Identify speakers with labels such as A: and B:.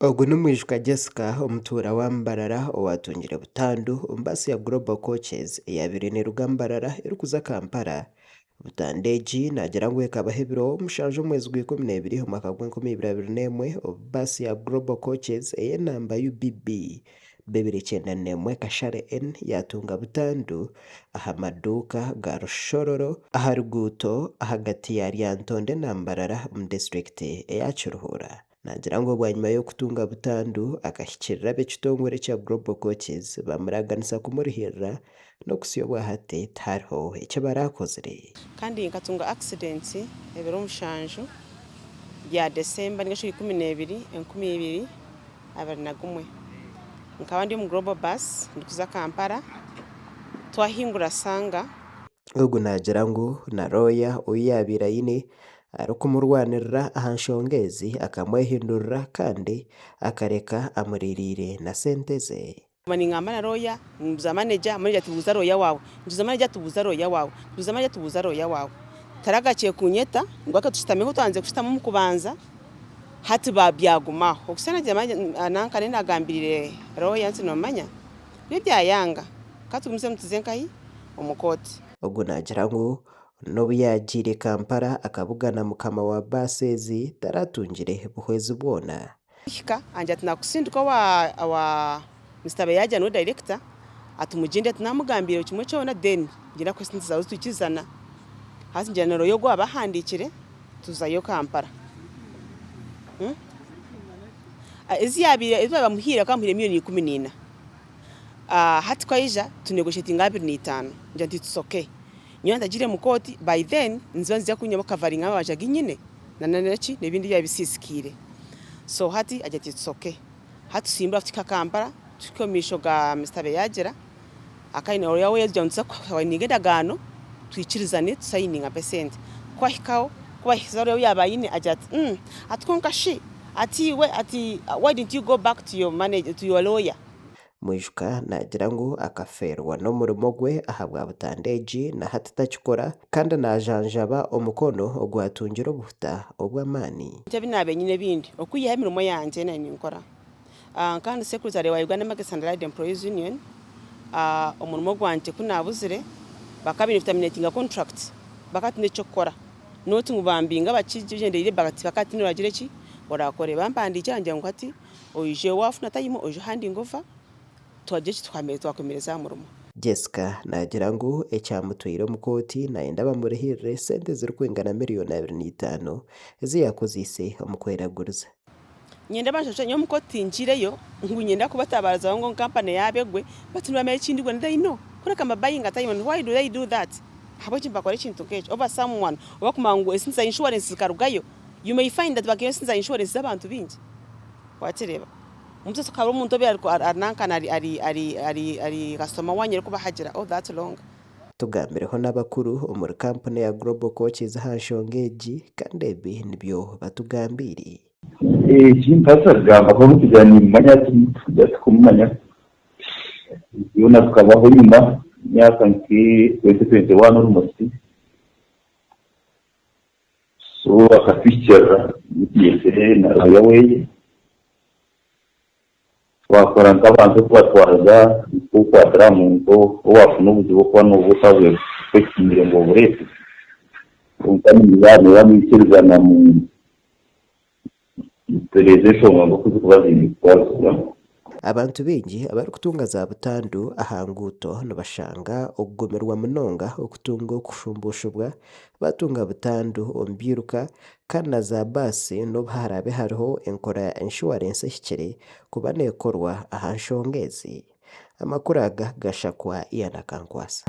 A: Ogu n'omwijuka Jessica omutuura wa Mbarara owatungire butandu omu baasi ya Global Coaches eyabaire neruga Mbarara erikuza Kampala. Butandu egi naagira ngu ekabaho ebiro mushanju omwezi Gwikumineebiri omwaka gw'enkumi ibiri abiri n'emwe obu baasi ya Global Coaches ey'enamba UBB 291 Kashare N yaatunga butandu aha maduuka ga Rushororo aha ruguuto ahagati ya Lyantonde na Mbarara omu disiturikiti eya Kiruhura. Naagira ngu bwanyima y'okutunga butandu akahikirira ab'ekitongore kya Global Coaches bamuraganisa kumurihiirira n'okuhitsya obwahati tihariho eki barakozire.
B: Kandi nkatunga accident ebiro mushanju bya December ningashi 12 2021. Nkaba ndi omu Global bus ndikuza Kampala twahingura Sanga.
A: Ogu naagira ngu na rooya ou yaabaire aine arikumurwanirira aha nshonga ezi akamwehindurira kandi akareka amuririire na sente ze.
B: Nguma ningamba na looya, mbuuza manager, manager ati buuza looya waawe, ntuuza manager ati buuza looya waawe, ntuuza manager ati buuza looya waawe. Taragakiire kunyeta ngu aka tushutame nkoku twabandize kushutama omu kubanza, hati byaguma aho. Okuhitsya nagira manager nanka nagambiriire looya nti noomanya nyowe byayanga, ka tugumizemu tuze nkahi? Omu kooti.
A: Ogu naagira ngu n'obu yaagiire Kampala akabugana mukama wa baasi ezi taratungire buhwezi bwona.
B: Kuhika angira ati nakusindika owa owa Mister Beyajja niwe director ati mugyende ati namugambiire buri kimwe kyona then ngyenda kuha esente zaawe zitwikirizana. Hati ngyenda na lawyer ogu owabahandiikire tuzayo Kampala. Ezi yaabaire ezi baabamuhaire bakaba bamuhaire million 14. Hati ku aija tu negotiatinga 25 ngira nti it's okay. Nyowe ntagiire mu kooti by then niziba nizija kunyamba ku coveringa amabanja agu nyine na naki n'ebindi ebyaba bisiisikaire. So hati agira ati it's okay. Hati tusimbura tuhika Kampala tuhika omu maisho ga Mister Beyagira akaba aine lawyer we yatugira ngu nituza kusayininga endagaano twikirizane tusayininge ampe esente. Ku ahikaho ku bahikize lawyer ou yaaba aine agira ati ati kwonka shi ati iwe ati why didn't you go back to your manager to your lawyer?
A: Mwijuka naagira ngu akafeerwa n'omurimo gwe ahabwa butandu egi na hati takikora kandi naajanjaba omukono ogwatungire obuhuta obw'amaani.
B: Ebintu ebi naabaire nyine ebindi okwihaho emirimo yangye ei naabaire ninkora nkaba ndi secretary wa Uganda Markets and Allied Employees Union, omurimo gwangye ku naabuzire bakaba baine kuterminatinga contract bakaba bataine eky'okukora not ngu bambinga bakigyendereire but bakaba bataine oragira ki orakore bampandiikira bangira ngu hati Oije waafuna tayimu oije ohandinge ova, twagira eki twamire twakwemereza aha murimo.
A: Jessica naagira ngu ekyamutwaire omu kooti nayenda bamurihirire sente ezirikwingana miriyoni 25 ezi yaakozeise omu kweraguriza.
B: Niinyenda banshashure, nyowe omu kooti tingiireyo ngu niinyenda kubatabaarizaho ngu kampani yaabo egwe but nibamanya eki ndigura they know kureka mbabayinga tayimu and why do they do that? Ahabw'enki nibakora ekintu nk'ekyo over someone oba kumanya ngu esente za insurance zikarugayo you may find that bakaihayo esente za insurance z'abantu baingi. Wakireeba? Omuntu akaba ari omuntu obaire ari nankana ari ari ari ari ari kasitoma waanyu arikubahagira all that long.
A: Tugambireho n'abakuru omuri kampuni ya Global Coaches aha nshonga egi kandi ebi nibyo batugambiire.
C: Eki ntabaasa kugamba kwonka kugira nimmanya tikugira tikumumanya yoona tukabaho enyima emyaka nka 2021 almost. So akatuhikirira nitugyesire na lawyer weye twakora nk'abantu okubatwaza nk'okukwatira aha muntu owafuna obuzibu okuba nooba otabwekiniire ngu obureete kwonka nimuba nimwikirizana mutereeze enshonga nk'oku zirikuba ziine kutwarizibwa.
A: Abantu baingi abarikutunga za butandu aha nguuto nibashanga okugumirwa munonga okutunga okushumbuushibwa batunga butandu omu byiruka kandi na za baasi n'obu haraabe hariho enkora ya inshuwarensi ehikire kuba neekorwa aha nshonga ezi. Amakuru aga gashakwa Ian Akankwasa.